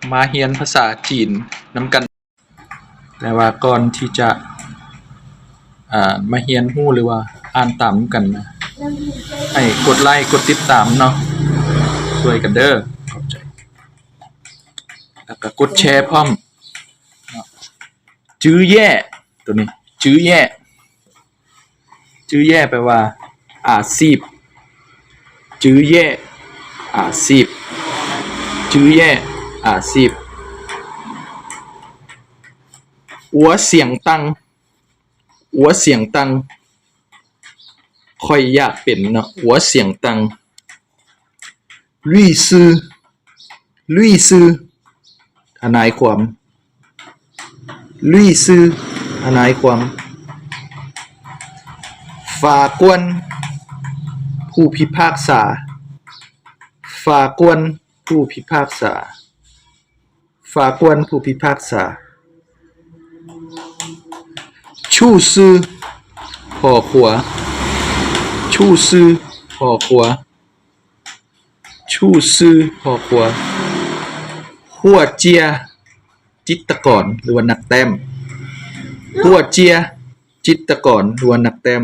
ມາຮຽນພາສາຈີນນຳກັນ. ແຕ່ວ່າກ່ອນທີ່ຈະ ອ່າ ມາຮຽນຮູ້ ຫຼືວ່າອ່ານຕາມນຳກັນນະ ໃຫ້ກົດໄລ້ກົດຕິດຕາມເນາະ ຊ່ວຍກັນເດີ ຂອບໃຈ ແລ້ວກໍກົດແຊພ້ອມເນາະ. ຈື່ແຢ້ ໂຕນີ້ ຈື່ແຢ້ ຈື່ແຢ້ ແປວ່າ ອາຊີບ ຈື່ແຢ້ ອາຊີບ ຈື່ແຢ້ ອາຊີບ. ອັວສຽງຕັງ ອັວສຽງຕັງ ຂ້ອຍຢາກເປັນເນາະ ອັວສຽງຕັງ. ລຸຍຊື່ ລຸຍຊື່ ທະນາຍຄວາມ ລຸຍຊື່ ທະນາຍຄວາມ. ຟາກວນ ຜູ້ພິພາກສາ ຟາກວນ ຜູ້ພິພາກສາ ຟາກວນ ຜູ້ພິພາກສາ. ຊູ່ຊື່ ພໍ່ຄົວ ຊູ່ຊື່ ພໍ່ຄົວ ຊູ່ຊື່ ພໍ່ຄົວ. ຫົວເຈຍ ຈິດຕະກອນ ຫຼືວ່ານັກແຕ້ມ ຫົວເຈຍ ຈິດຕະກອນ ຫຼືວ່ານັກແຕ້ມ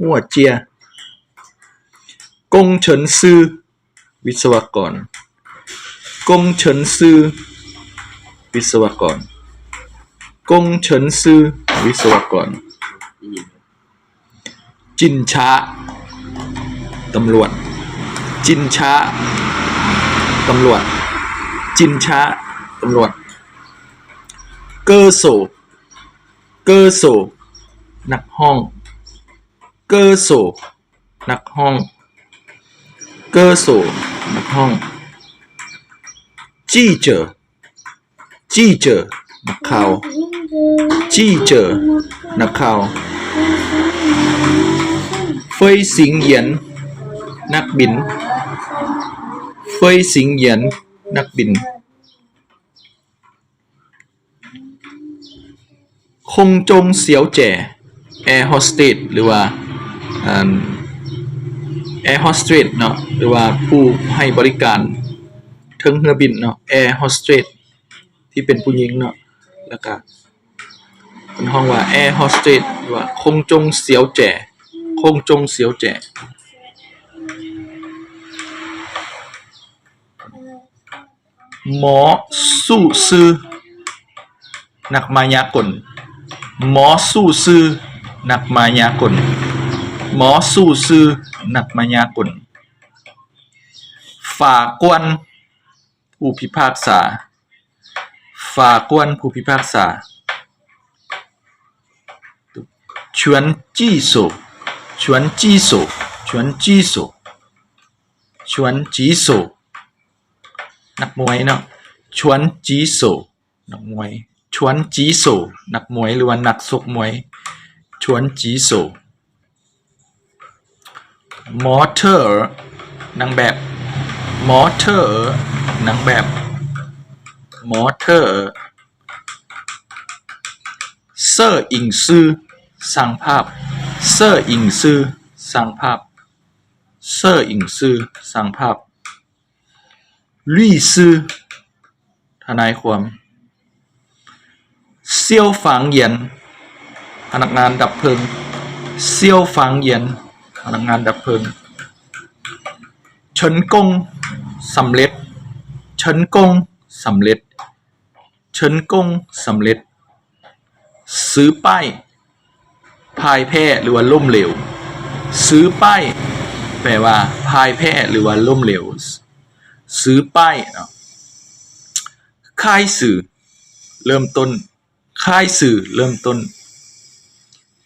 ຫົວເຈຍ. ກົງເສີນຊື່ ວິສະວະກອນ ກົງເສີນຊື່ ວິສະວະກອນ ກົງເສີນຊື່ ວິສະວະກອນ. ຈິນຊາ ຕຳຫຼວດ ຈິນຊາ ຕຳຫຼວດ ຈິນຊາ ຕຳຫຼວດ. ເກີໂສ ເກີໂສ ນັກຮ້ອງ ເກີໂສ ນັກຮ້ອງ ເກີໂສ ນັກຮ້ອງ. ຈີເຈີ ຈີເຈີ ນັກຂ່າວ ຈີເຈີ ນັກຂ່າວ. ເຟີຍຊິງຢຽນ ນັກບິນ ເຟີຍຊິງຢຽນ ນັກບິນ. ຄົງຈົງສຽວແຈ ແອໂຮສເຕສ ຫຼືວ່າ ອັນ ແອໂຮສເຕສເນາະ ຫຼືວ່າຜູ້ໃຫ້ບໍລິການເທິງເຮືອບິນເນາະ ແອໂຮສເຕສ ທີ່ເປັນຜູ້ຍິງເນາະ ແລ້ວກະເພິ່ນຮ້ອງວ່າແອໂຮສເຕສ ຫຼືວ່າຄົງຈົງສຽວແຈ ຄົງຈົງສຽວແຈ. ໝໍສູ້ຊື່ ນັກມາຍາກົນ ໝໍສູ້ຊື່ ນັກມາຍາກົນ ໝໍສູ້ຊື່ ນັກມາຍາກົນ. ຟາກວນ ຜູ້ພິພາກສາ ຟາກວນ ຜູ້ພິພາກສາ. ຊວນຈີໂສ ຊວນຈີໂສ ຊວນຈີໂສ ຊວນຈີໂສ ນັກມວຍເນາະ ຊວນຈີໂສ ນັກມວຍ ຊວນຈີໂສ ນັກມວຍ ຫຼືວ່ານັກຊົກມວຍ ຊວນຈີໂສ. ມໍເທີ ນາງແບບ ມໍເທີ ນາງແບບ ມໍເທີ. ເຊີອິງຊື່ ຊ່າງພາບ ເຊີອິງຊື່ ຊ່າງພາບ ເຊີອິງຊື່ ຊ່າງພາບ. ລຸຍຊື່ ທະນາຍຄວາມ ຊຽວຟາງຢຽນ ພະນັກງານດັບເພີງ ຊຽວຟາງຢຽນ ພະນັກງານດັບເພີງ. ເສີນກົງ ສຳເລັດ ເສີນກົງ ສຳເລັດ ເສີນກົງ ສຳເລັດ. ຊືປ້າຍ ພ່າຍແພ້ ຫຼືວ່າລົ້ມເຫຼວ ຊືປ້າຍ ແປວ່າ ພ່າຍແພ້ ຫຼືວ່າລົ້ມເຫຼວ ຊືປ້າຍເນາະ. ຄາຍຊື ເລີ່ມຕົ້ນ ຄາຍຊື ເລີ່ມຕົ້ນ.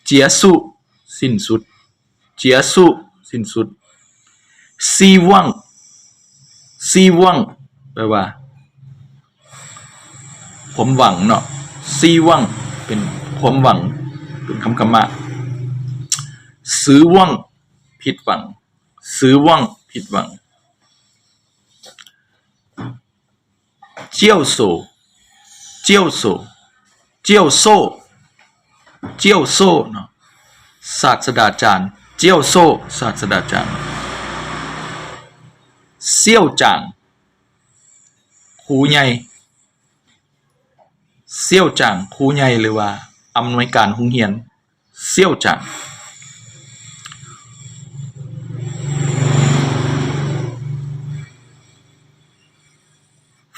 ເຈຍສຸ ສິ້ນສຸດ ເຈຍສຸ ສິ້ນສຸດ. ຊີຫວັງ ຊີຫວັງ ແປວ່າ ຄວາມຫວັງເນາະ ຊີຫວັງ ເປັນຄວາມຫວັງ ເປັນຄຳກຳມະ. ຊືຫວັງ ຜິດຫວັງ ຊືຫວັງ ຜິດຫວັງ. ຈຽວໂຊ ຈຽວໂຊ ຈຽວໂຊ ຈຽວໂຊເນາະ ສາດສະດາຈານ ຈຽວໂຊ ສາດສະດາຈານ. ຊຽວຈາງ ຄູໃຫຍ່校长 ຄູໃຫຍ່ ຫຼືວ່າອຳນວຍການໂຮງຮຽນ. 校长.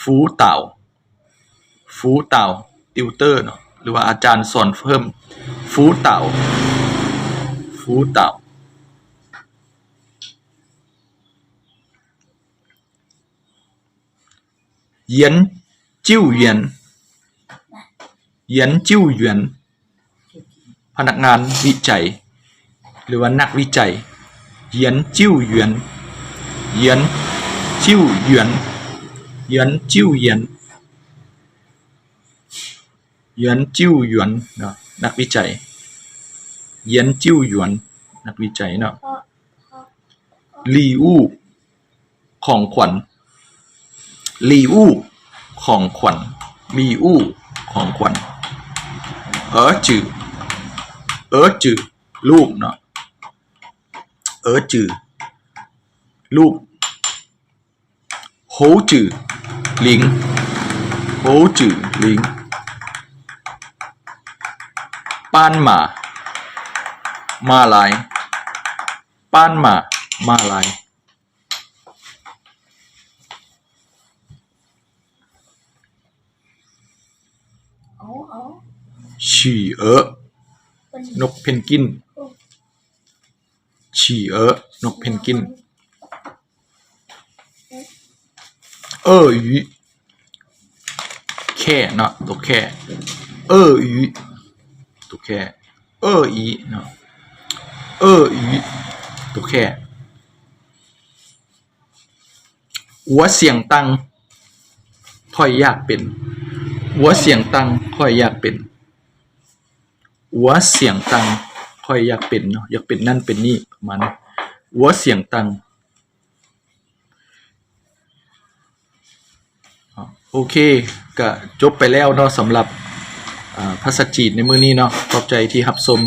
辅导. 辅导 ຕິວເຕີເນາະ ຫຼືວ່າອາຈານສອນເພີ່ມ. 辅导. 辅导. 研究员. 研究员 ພະນັກງານວິໄຈ ຫຼືວ່ານັກວິໄຈ. 研究员. 研究员. 研究员. 研究员 ເນາະ ນັກວິໄຈ. 研究员 ນັກວິໄຈເນາະ. 礼物 ຂອງຂວັນ. 礼物 ຂອງຂວັນ. 礼物 ຂອງຂວັນ. 儿子. 儿子 ລູກເນາະ. 儿子 ລູກ. 猴子 ລິງ. 猴子 ລິງ. 斑马 ມ້າລາຍ. 斑马 ມ້າລາຍ. 企鹅 ນົກເພັນກວິນ. 企鹅 ນົກເພັນກວິນ. 鳄鱼 ແຂ້ເນາະ ຕົວແຂ້. 鳄鱼 ຕົວແຂ້. 鳄鱼 ເນາະ. 鳄鱼 ຕົວແຂ້. 我想当 ຂ້ອຍຢາກເປັນ. 我想当 ຂ້ອຍຢາກເປັນ. 我想当 ຂ້ອຍຢາກເປັນເນາະ ຢາກເປັນນັ້ນເປັນນີ້ ປະມານນີ້. 我想当. ໂອເຄ ກະຈົບໄປແລ້ວເນາະ ສຳລັບ ອາ ພາສາຈີນໃນມື້ນີ້ເນາະ. ຂອບໃຈທີ່ຮັບຊົມ.